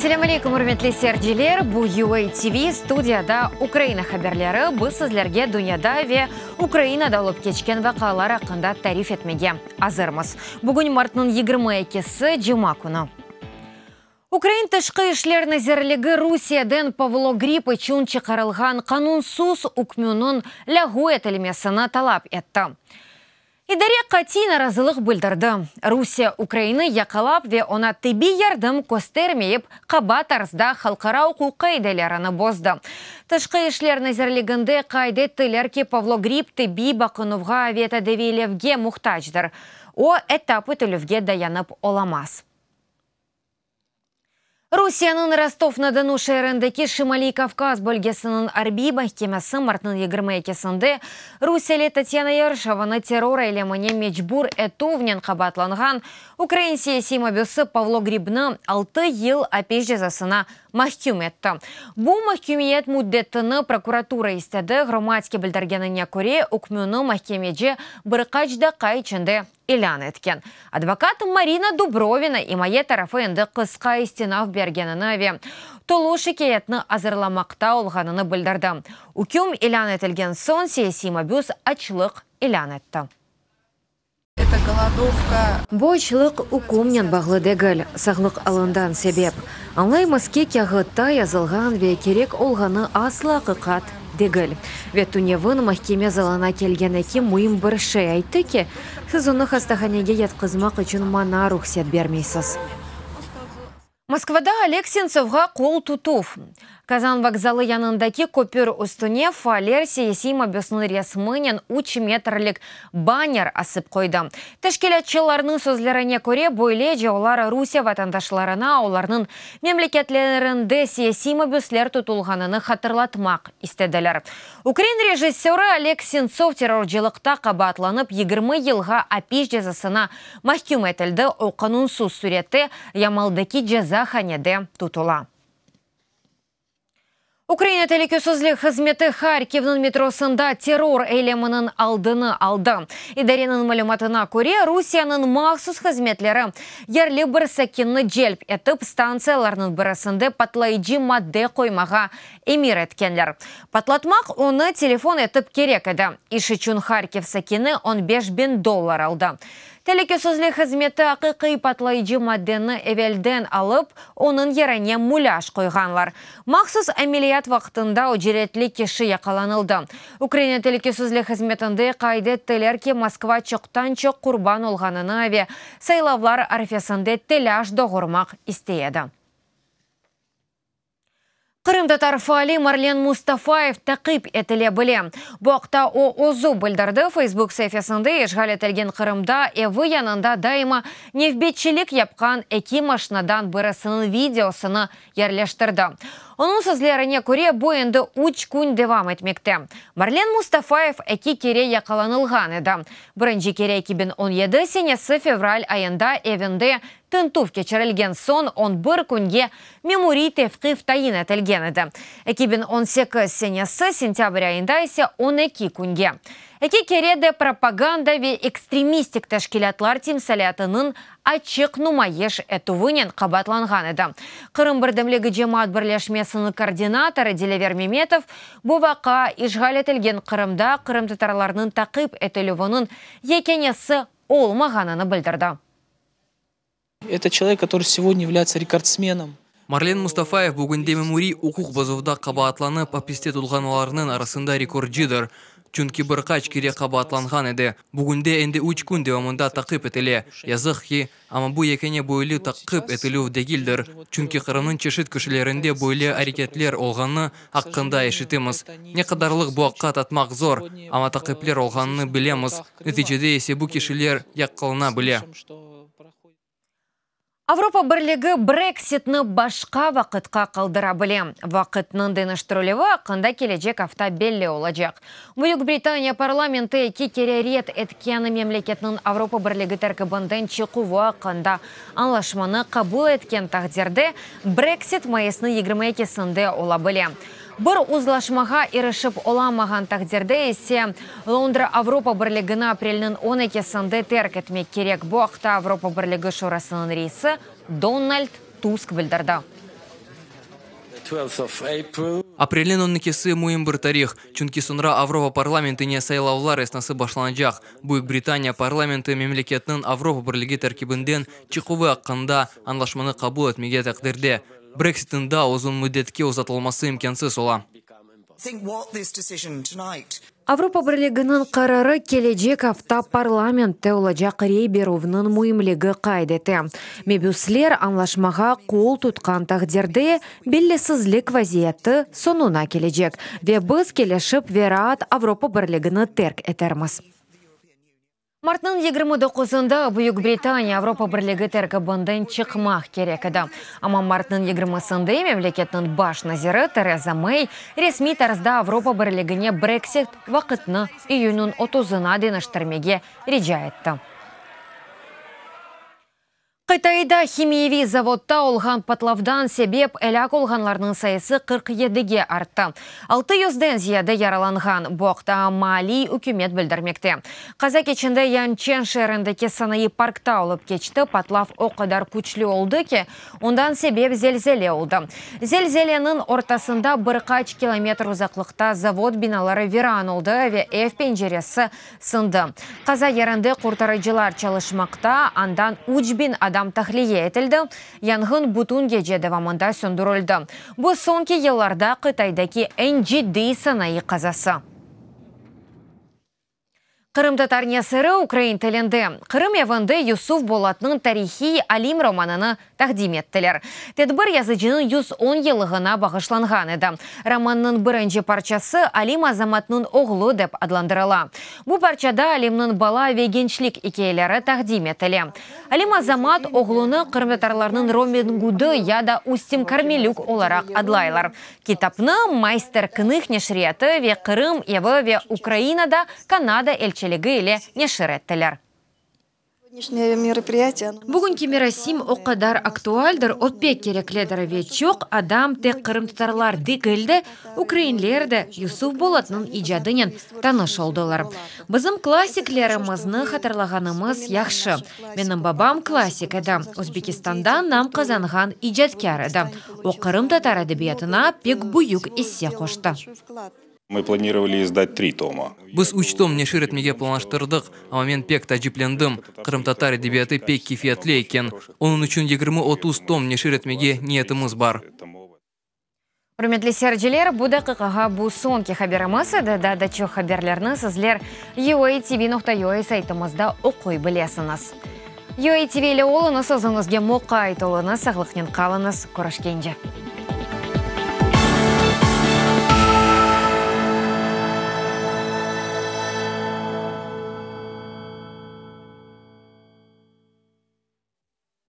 Selâm aleyküm, ürmetli seyirciler! Bu UA TV, studiyada Ukraina haberleri. Biz sizlerge dünyada ve Ukrainada olıp keçken vaqialar aqqında tarif etmege azırmız. Bugün martnıñ 22-si, cuma künü. Ukrain Tışqı işler nazirligi Rusiyeden Pavlo Grib içün çıqarılğan qanunsız ükmüniñ lâğu etilmesini talap etti. İdare qatiy narazılıq bildirdi. Rusiye Ukrainni yaqalap ve oña tibbiy yardım köstermeyip, qaba tarzda halqara uquq qaidelerini bozdı. Tışqı işler nazirliginde qayd ettiler ki, Pavlo Grib tibbiy baqınuvğa ve tedaviylevge muhtacdır. O, etap etilüvge dayanıp olamaz. Rusiyeniñ Rostov-na-Donu şeerindeki Şimaliy Kavkaz bölgesiniñ arbiy mahkemesi martnıñ 22-sinde rusiyeli Tatyana Yerşovanı terror eylemine mecbur etüvnen qabaatlanğan ukrain siyasiy mabüsi Pavlo Gribni altı yıl apis cezasına mahküm etti. Bu mahkümiyet müddetini prokuratura istedi. Gromadske bildirgenine köre, ükmüni mahkemeci bir qaç daqqa içinde ilân etken. Advokat Marina Dubrovina imaye tarafı endi qısqa istinaf bergenini ve tolu şikâyetni azırlamaqta olğanını bildirdi. Üküm ilân etilgen soñ siyasiy mabüs açlıq ilân etti. Bu açlıq ükümnen bağlı degil, sağlıq alından sebep. Añlaymız ki, kâğıtta yazılğan ve kerek olğanı asla aqiqat degil. Ve tünevin mahkeme zalına kelgen ekim müim bir şey ayttı ki, siz onı hastahanege yatqızmaq içün maña ruhset bermeysiz. Moskvada Oleg Sentsovğa qol tutuv. Kazan vokzalı yanındaki köpür üstüne faaller siyasiy mabüsniñ resminen üç metrlik banner asıp qoydı. Teşkilâtçılarnıñ sözlerine köre, böylece olar Rusiye vatandaşlarına olarnıñ memleketlerinde siyasiy mabüsler tutulğanını hatırlatmaq istediler. Ukrain rejissörı Oleg Sentsov terrorcılıqta qabaatlanıp 20 yılğa apis cezasına mahküm etildi, o qanunsız sürette Yamaldaki cezahanede tutula. Ukraina telükesizlik hızmeti Harkivniñ metrosında terror eyleminiñ aldını aldı. İdareniñ malümatına köre, Rusiyeniñ mahsus hızmetleri yerli bir sakinni celp etip, stantsiyalarnıñ birisinde patlayıcı madde qoymağa emir etkenler. Patlatmaq onı telefon etip kerek edi. İş içün Harkiv sakini 15 biñ dollar aldı. Telükesizlik hızmeti aqiqiy patlayıcı maddeni evelden alıp, onıñ yerine mulâj qoyğanlar. Mahsus ameliyat vaqtında ücretli kişi yaqalanıldı. Ukraina telükesizlik hızmetinde qayd ettiler ki, Moskva çoqtan-çoq qurban olğanını ve saylavlar arfesinde telâş doğurmaq istey edi. Qırımtatar faali Marlen Mustafayev taqip etile bile. Bu aqta o özü bildirdi. Facebook saifesinde işğal etilgen Qırımda evi yanında daima nevbetçilik yapqan eki maşinadan birisiniñ videosını yerleştirdi. Onıñ sözlerine köre, bu endi üç kün devam etmekte. Marlen Mustafayev eki kere yaqalanılğan edi. Birinci kere 2017 senesi fevral ayında evinde tintüv keçirilgen soñ 11 künge memuriy tevqif tayin etilgen edi. 2018 senesi sentâbr ayında ise 12 künge. Eki kere de propaganda ve ekstremistik teşkilâtlar timsalâtınıñ açıq numayış etüvinen qabaatlanğan edi. Qırım birdemligi cemaat birleşmesiniñ koordinatorı Dilâver Memetov bu vaqia işğal etilgen Qırımda qırımtatarlarnıñ taqip etilüviniñ yekânesi olmağanını bildirdi. Это человек, который сегодня является рекордсменом. Marlen Mustafayev bugünde memuriy uquq bozuvda qabaatlanıp apiste tutulğanlarnıñ arasında rekordcıdır. Çünki bir qaç kere qabaatlanğan edi. Bugünde endi üç kün devamında taqip etile. Yazıq ki, amma bu yekâne böyle taqip etilüv degildir. Çünki Qırımnıñ çeşit köşelerinde böyle areketler olğanı aqqında eşitemiz. Ne qadarlıq bu aqta aytmaq zor, amma taqipler olğanını bilemiz. Neticede ise bu kişiler yaqalana bile. Avropa Birligi Brexitni başqa vaqıtqa qaldıra bile. Vaqıtnıñ deñiştirilüvi aqqında kelecek afta belli olacaq. Büyük Britaniya parlamenti eki kere red etken memleketniñ Avropa Birligi terkibinden çıquvı aqqında añlaşmanı qabul etken taqdirde Brexit mayısnıñ 22-sinde ola bile. Bir uzlaşmağa irişip olamağan taqdirde ise Londra Avropa Birligini aprelniñ 12-sinde terk etmek kerek. Bu aqta Avropa Birligi Şurasınıñ reisi Donald Tusk bildirdi. Aprelniñ on ekisi müim bir tarih, çünki soñra Avropa parlamentine saylavlar esnası başlanacaq. Büyük Britaniya parlamenti memleketniñ Avropa Birligi terkibinden çıquvı aqqında añlaşmanı qabul etmege taqdirde. Brexitniñ daa uzun müddetke uzatılması imkânsız ola. Avropa Birliginiñ qararı kelecek afta parlamentte olacaq rey berüvniñ müimligi qayd ete. Mebüsler añlaşmağa qol tutqan taqdirde, bellisizlik vaziyeti soñuna kelecek ve biz kelişip ve raat Avropa Birligini terk etermiz. Martnıñ 29-ında Büyük Britaniya Avropa Birligi terkibinden çıqmaq kerek edi. Amma martnıñ yigirmisinde memleketniñ baş naziri Tereza Mey resmiy tarzda Avropa Birligine Brexit vaqıtnı iyünniñ otuzına deñiştirmege rica etti. Qıtayda himiyeviy zavodda olğan patlavdan sebep elâk olğanlarnıñ sayısı 47-ge arttı. Altı yüzden ziyade yaralanğan. Bu aqta maalliy ükümet bildirmekte. Qaza keçende Yançen şeerindeki sanayı parkta olıp keçti. Patlav o qadar küçlü oldı ki, ondan sebep zelzele oldı. Zelzeleniñ ortasında bir qaç kilometr uzaqlıqta zavod binaları viran oldı ve ev penceresi Sındı. Qaza yerinde qurtarıcılar çalışmaqta, andan 3000 adam tahliye etildi, yanğın bütün gece devamında söndürildi. Bu, soñki yıllarda Qıtaydaki eñ ciddiy sanayı qazası. Qırımtatar nesiri ukrain tilinde. Qırım evinde Yusuf Bolatnıñ tarihiy Alim romanını taqdim ettiler. Tedbir yazıcınıñ 110 yıllığına bağışlanğan edi. Romannıñ birinci parçası Alim Azamatnıñ oğlu dep adlandırıla. Bu parçada Alimniñ bala ve gençlik ikâyeleri taqdim etile. Alim Azamat oğlunı qırımtatarlarnıñ Robin Gudı ya da Ustim Karmelük olaraq adlaylar. Kitapnı Mayster knıg neşriyatı ve Qırım evi ve Ukrainada Kanada elçiligi ile neşir ettiler. Bugünki merasim o qadar aktualdir, o pek kereklidir ve çoq adam, tek qırımtatarlar degil de, ukrainler de Yusuf Bolatnıñ icadınen tanış oldılar. Bizim klassiklerimizni hatırlağanımız yahşı. Menim babam klassik edi, Özbekistanda nam qazanğan icatkâr edi. O qırımtatar edebiyatına pek büyük isse qoştı. Mı planirovali izdat tri toma. Biz üç tom neşir etmege planlaştırdıq, amma men pek taaciplendim, qırımtatar edebiyatı pek keyfiyetli eken, onıñ içün 20-30 tom neşir etmege niyetimiz bar. Ürmetli seyirciler, bu daqiqağa bu soñki haberimiz edi. Daa da çoq haberlerni sizler uatv.ua saytımızda oquy bilesiñiz. UATV ile oluñız, özüñizge muqayt oluñız, sağlıqnen qalıñız, körüşkence.